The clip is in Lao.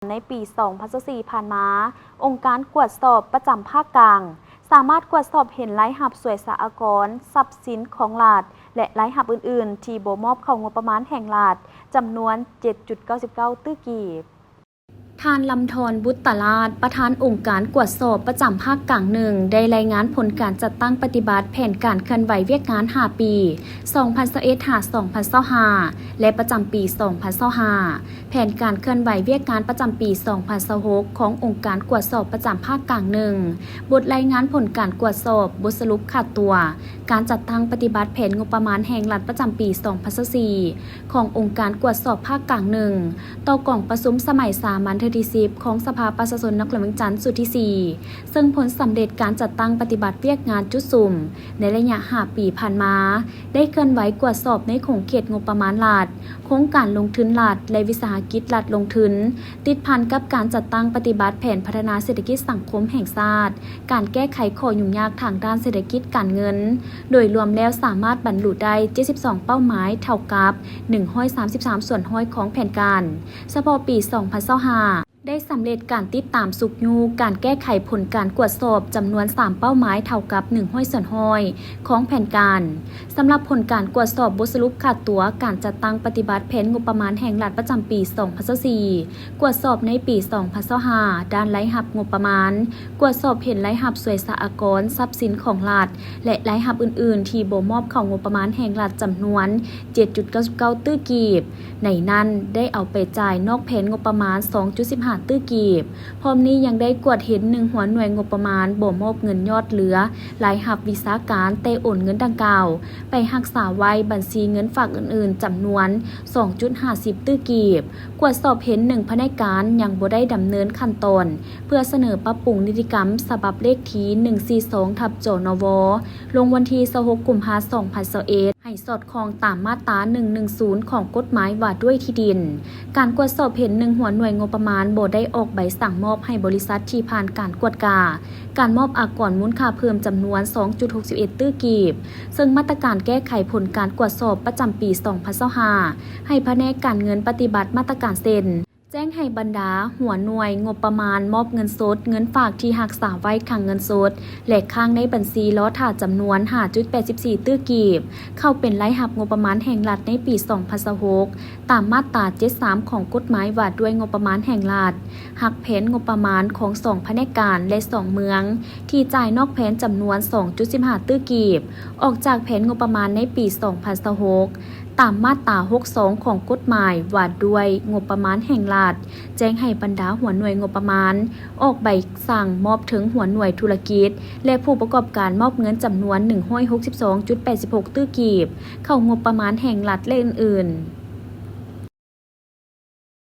ໃນປີສອງພັນຊາວສີ່ຜ່ານມາ, ອົງການກວດສອບປະຈຳພາກກາງ ສາມາດກວດສອບເຫັນລາຍຮັບສ່ວຍສາອາກອນ, ຊັບສິນຂອງລັດ ແລະ ລາຍຮັບອື່ນໆ ທີ່ບໍ່ມອບເຂົ້າງົບປະມານແຫ່ງລັດ ຈຳນວນເຈັດຈຸດເກົ້າສິບເກົ້າຕື້ກີບ. ທ່ານ ລຳທອນ ບຸດຕະລາດ ປະທານອົງການກວດສອບປະຈຳພາກກາງໜຶ່ງ ໄດ້ລາຍງານຜົນການຈັດຕັ້ງປະຕິບັດແຜນການເຄື່ອນໄຫວວຽກງານຫ້າປີ ສອງພັນຊາວເອັດ ຫາ ສອງພັນຊາວຫ້າ ແລະ ປະຈຳປີ ສອງພັນຊາວຫ້າ, ແຜນການເຄື່ອນໄຫວວຽກງານປະຈຳປີ ສອງພັນຊາວຫົກ ຂອງອົງການກວດສອບປະຈຳພາກກາງໜຶ່ງ, ບົດລາຍງານຜົນການກວດສອບ, ບົດສະຫຼຸບຂາດຕົວ, ການຈັດຕັ້ງປະຕິບັດແຜນງົບປະມານແຫ່ງລັດປະຈຳປີ ສອງພັນຊາວສີ່ ຂອງອົງການກວດສອບພາກກາງໜຶ່ງ ຕໍ່ກອງປະຊຸມສະໄໝສາມັນເທື່ອທີສິບ ຂອງສະພາປະຊາຊົນນະຄອນຫຼວງວຽງຈັນຊຸດທີສີ່ ເຊິ່ງຜົນສຳເລັດການຈັດຕັ້ງປະຕິບັດວຽກງານຈຸດສຸມໃນໄລຍະຫ້າປີຜ່ານມາ ໄດ້ເຄື່ອນໄຫວກວດສອບໃນຂົງເຂດງົບປະມານລັດ, ໂຄງການລົງທຶນລັດ ແລະ ວິສາຫະກິດລັດລົງທຶນ ຕິດພັນກັບການຈັດຕັ້ງປະຕິບັດແຜນພັດທະນາເສດຖະກິດສັງຄົມແຫ່ງຊາດ, ການແກ້ໄຂຂໍ້ຫຍຸ້ງຍາກທາງດ້ານເສດຖະກິດການເງິນ, ໂດຍລວມແລ້ວສາມາດບັນລຸໄດ້ເຈັດສິບສອງເປົ້າໝາຍ ເທົ່າກັບໜຶ່ງຮ້ອຍສາມສິບສາມສ່ວນຮ້ອຍຂອງແຜນການ. ສະເພາະປີສອງພັນຊາວຫ້າ ໄດ້ສຳເລັດການຕິດຕາມຊຸກຍູ້ການແກ້ໄຂຜົນການກວດສອບຈຳນວນສາມເປົ້າໝາຍ ເທົ່າກັບໜຶ່ງຮ້ອຍສ່ວນຮ້ອຍຂອງແຜນການ. ສຳລັບຜົນການກວດສອບບົດສະຫຼຸບຂາດຕົວການຈັດຕັ້ງປະຕິບັດແຜນງົບປະມານແຫ່ງລັດປະຈຳປີສອງພັນຊາວສີ່ ກວດສອບໃນປີສອງພັນຊາວຫ້າ ດ້ານລາຍຮັບງົບປະມານ, ກວດສອບເຫັນລາຍຮັບສ່ວຍສາອາກອນ, ຊັບສິນຂອງລັດ ແລະ ລາຍຮັບອື່ນໆ ທີ່ບໍ່ມອບເຂົ້າງົບປະມານແຫ່ງລັດ ຈຳນວນເຈັດຈຸດເກົ້າສິບເກົ້າຕື້ກີບ, ໃນນັ້ນໄດ້ເອົາໄປຈ່າຍນອກແຜນງົບປະມານສອງຈຸດສິບຫ້າຕື້ກີບ. ພ້ອມນີ້ຍັງໄດ້ກວດເຫັນໜຶ່ງຫົວໜ່ວຍງົບປະມານບໍ່ມອບເງິນຍອດເຫຼືອລາຍຮັບວິຊາການ ແຕ່ໂອນເງິນດັ່ງກ່າວໄປຮັກສາໄວ້ບັນຊີເງິນຝາກອື່ນໆ ຈຳນວນສອງຈຸດຫ້າສິບຕື້ກີບ. ກວດສອບເຫັນໜຶ່ງພະແນກການຍັງບໍ່ໄດ້ດຳເນີນຂັ້ນຕອນ ເພື່ອສະເໜີປັບປຸງນິຕິກຳ ສະບັບເລກທີໜຶ່ງສີ່ສອງ ທັບ ຈນວ ລົງວັນທີຊາວຫົກ ກຸມພາ ສອງພັນຊາວເອັດ ໃຫ້ສອດຄ່ອງຕາມມາດຕາໜຶ່ງໜຶ່ງສູນ ຂອງກົດໝາຍວ່າດ້ວຍທີ່ດິນ. ການກວດສອບເຫັນໜຶ່ງຫົວໜ່ວຍງົບປະມານບໍ່ໄດ້ອອກໃບສັ່ງມອບໃຫ້ບໍລິສັດທີ່ຜ່ານການກວດກາ ການມອບອາກອນມູນຄ່າເພີ່ມ ຈຳນວນສອງຈຸດຫົກສິບເອັດຕື້ກີບ, ເຊິ່ງມາດຕະການແກ້ໄຂຜົນການກວດສອບປະຈຳປີສອງພັນຊາວຫ້າ ໃຫ້ພະແນກການເງິນປະຕິບັດມາດຕະການເຊັ່ນ: ແຈ້ງໃຫ້ບັນດາຫົວໜ່ວຍງົບປະມານມອບເງິນສົດ, ເງິນຝາກທີ່ຮັກສາໄວ້ຄັງເງິນສົດ ແລະ ຄ້າງໃນບັນຊີລໍຖ້າ ຈຳນວນຫ້າຈຸດແປດສິບສີ່ຕື້ກີບ ເຂົ້າເປັນລາຍຮັບງົບປະມານແຫ່ງລັດໃນປີສອງພັນຊາວຫົກ ຕາມມາດຕາເຈັດສາມ ຂອງກົດໝາຍວ່າດ້ວຍງົບປະມານແຫ່ງລັດ, ຫັກແຜນງົບປະມານຂອງສອງພະແນກການ ແລະ ສອງເມືອງ ທີ່ຈ່າຍນອກແຜນ ຈຳນວນສອງຈຸດສິບຫ້າຕື້ກີບ ອອກຈາກແຜນງົບປະມານໃນປີສອງພັນຊາວຫົກ ຕາມມາດຕາຫົກສອງ ຂອງກົດໝາຍວ່າດ້ວຍງົບປະມານແຫ່ງລັດ, ແຈ້ງໃຫ້ບັນດາຫົວໜ່ວຍງົບປະມານອອກໃບສັ່ງມອບເຖິງຫົວໜ່ວຍທຸລະກິດ ແລະ ຜູ້ປະກອບການມອບເງິນ ຈຳນວນໜຶ່ງຮ້ອຍຫົກສິບສອງຈຸດແປດສິບຫົກຕື້ກີບ ເຂົ້າງົບປະມານແຫ່ງລັດ ແລະ ອື່ນໆ.